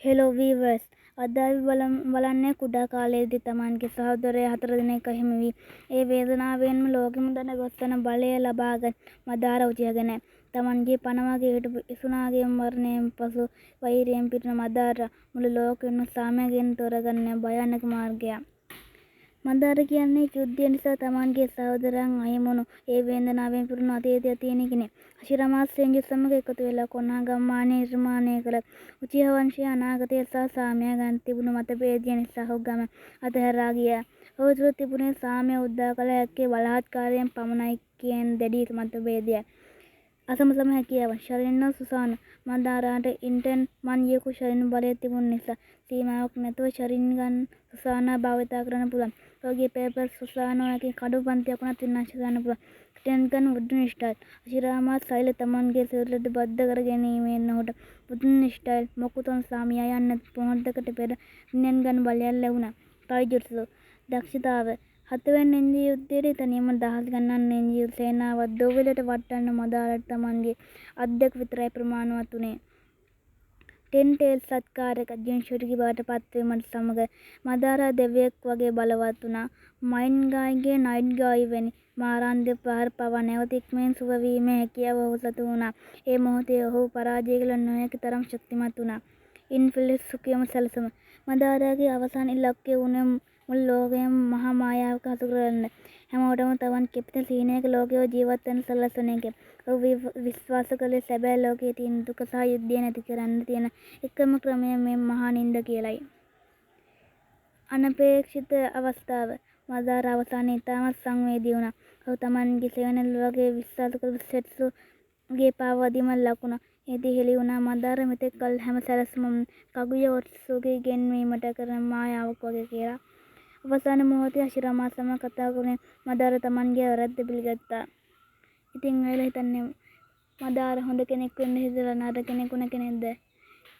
Hello වීවර්ස්, අද අපි බලන්නේ කුඩා කාලයේදී තමන්ගේ සහෝදරයා හතර දෙනෙක් අහිමි වී ඒ වේදනාවෙන්ම ලෝකෙම දන ගොස්සන බලය ලබාගත් මදාර උචිහ ගැන. තමන්ගේ පණ වගේ හිටපු ඉසුනාගේ මරණයෙන් පසු වෛරයෙන් පිරුණ මදාර මුළු ලෝකෙම සාමයෙන් තෝරගන්න භයානක මාර්ගයක්. මදාර කියන්නේ යුද්ධය නිසා තමන්ගේ සහෝදරයන් අහිමි වුණු ඒ වේදනාවෙන් පිරුණු අතීතයක් තියෙන කෙනෙක්. හෂිරමා සෙන්ජු සමග එකතු වෙලා කොනහා ගම්මානය නිර්මාණය කළ උචිහ වංශයේ අනාගතය සහ සාමය ගැන තිබුණු මතභේදය නිසා ඔහු ගම අතහැරලා ගියා. ඔහු තුළ තිබුණේ සාමය උදා කළ හැක්කේ බලහත්කාරයෙන් පමණයි කියන දැඩි මතභේදයයි. අසමසම හැකියාවන්. ශරින් හා සුසානෝ. මදාරාට ඉන්ටන් මන් යෙකු ශරින් බලය තිබුණ නිසා සීමාවක් නැතුව ශරින්ගන් සුසානෝ භාවිතා කරන්න පුළුවන්. ඔහුගේ පේපර් සුසානෝ එකේ කඩු පන්තියක් වුණත් විනාශ කරන්න පුළුවන්. ටෙන්ගන් වුඩන් ස්ටයිල්. හෂිරාමා සෛල තමන්ගේ සිරුරට බද්ධ කර ගැනීමෙන් ඔහුට වුඩන් ස්ටයිල්, මොකුතොන් සාමියා යන්න මොහොතකට පෙර රින්ගන් බලයක් ලැබුණා. ටයිජුට්සු දක්ෂතාව. හතවැනි නින්ජා යුද්ධයේදී තනියම දහස් ගණන් නින්ජා සේනාවක් දොවිලට වට්ටන්න මදාරට තමන්ගේ අත් දෙක විතරයි ප්‍රමාණවත් වුණේ. ටෙන් ටේල්ස් සත්කාරක ජින්ෂුරිකි බවට පත්වීමත් සමග මදාරා දෙවියෙක් වගේ බලවත් වුණා. මයින් ගායිගේ නයිට් ගායි වැනි මාරාන්තික ප්‍රහාර පවා නැවත ඉක්මනින් සුව වීමේ හැකියාව ඔහු සතු වුණා. ඒ මොහොතේ ඔහු පරාජය කළ නොහැකි තරම් ශක්තිමත් වුණා. ඉන්ෆිලිස් සුකියම සැලසුම. මදාරාගේ අවසාන ඉලක්කය වුණේ මුළු ලෝකයම මහා මායාවක හසු කරගන්න. හැමෝටම තමන් කැමති සිහිනයක ලෝකයක ජීවත් වෙන්න සලස්වන එක. ඔහු විශ්වාස කළේ සැබෑ ලෝකයේ තියෙන දුක සහ යුද්ධය නැති කරන්න තියෙන එකම ක්‍රමය මේ මහා නින්ද කියලයි. අනපේක්ෂිත අවස්ථාව. මදාර අවසානයේ ඉතාමත් සංවේදී වුණා. ඔහු තමන්ගේ සෙවණැල්ල වගේ විශ්වාස කරපු සෙට්සුගේ පාවාදීම ලකුණ. එහිදී හෙළි වුණා මදාර මෙතෙක් කල් හැම සැලසුමම කගුයා ඔට්සුකි ගෙන්වීමට කරන මායාවක් වගේ කියලා. අවසාන මොහොතේ හෂිරමා සමග කතා කරමින් මදාර තමන්ගේ වැරැද්ද පිළිගත්තා. ඉතින් ඔයාලා හිතන්නේ මදාර හොඳ කෙනෙක් වෙන්න හිතලා නරක කෙනෙක් වුණ කෙනෙක්ද?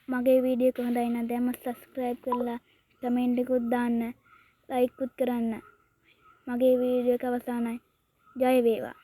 මගේ වීඩියෝ එක හොඳයි නම් දැන්ම සබ්ස්ක්‍රයිබ් කරලා කමෙන්ට් එකකුත් දාන්න, ලයික් උත් කරන්න. මගේ වීඩියෝ එක අවසానයි. ජය වේවා.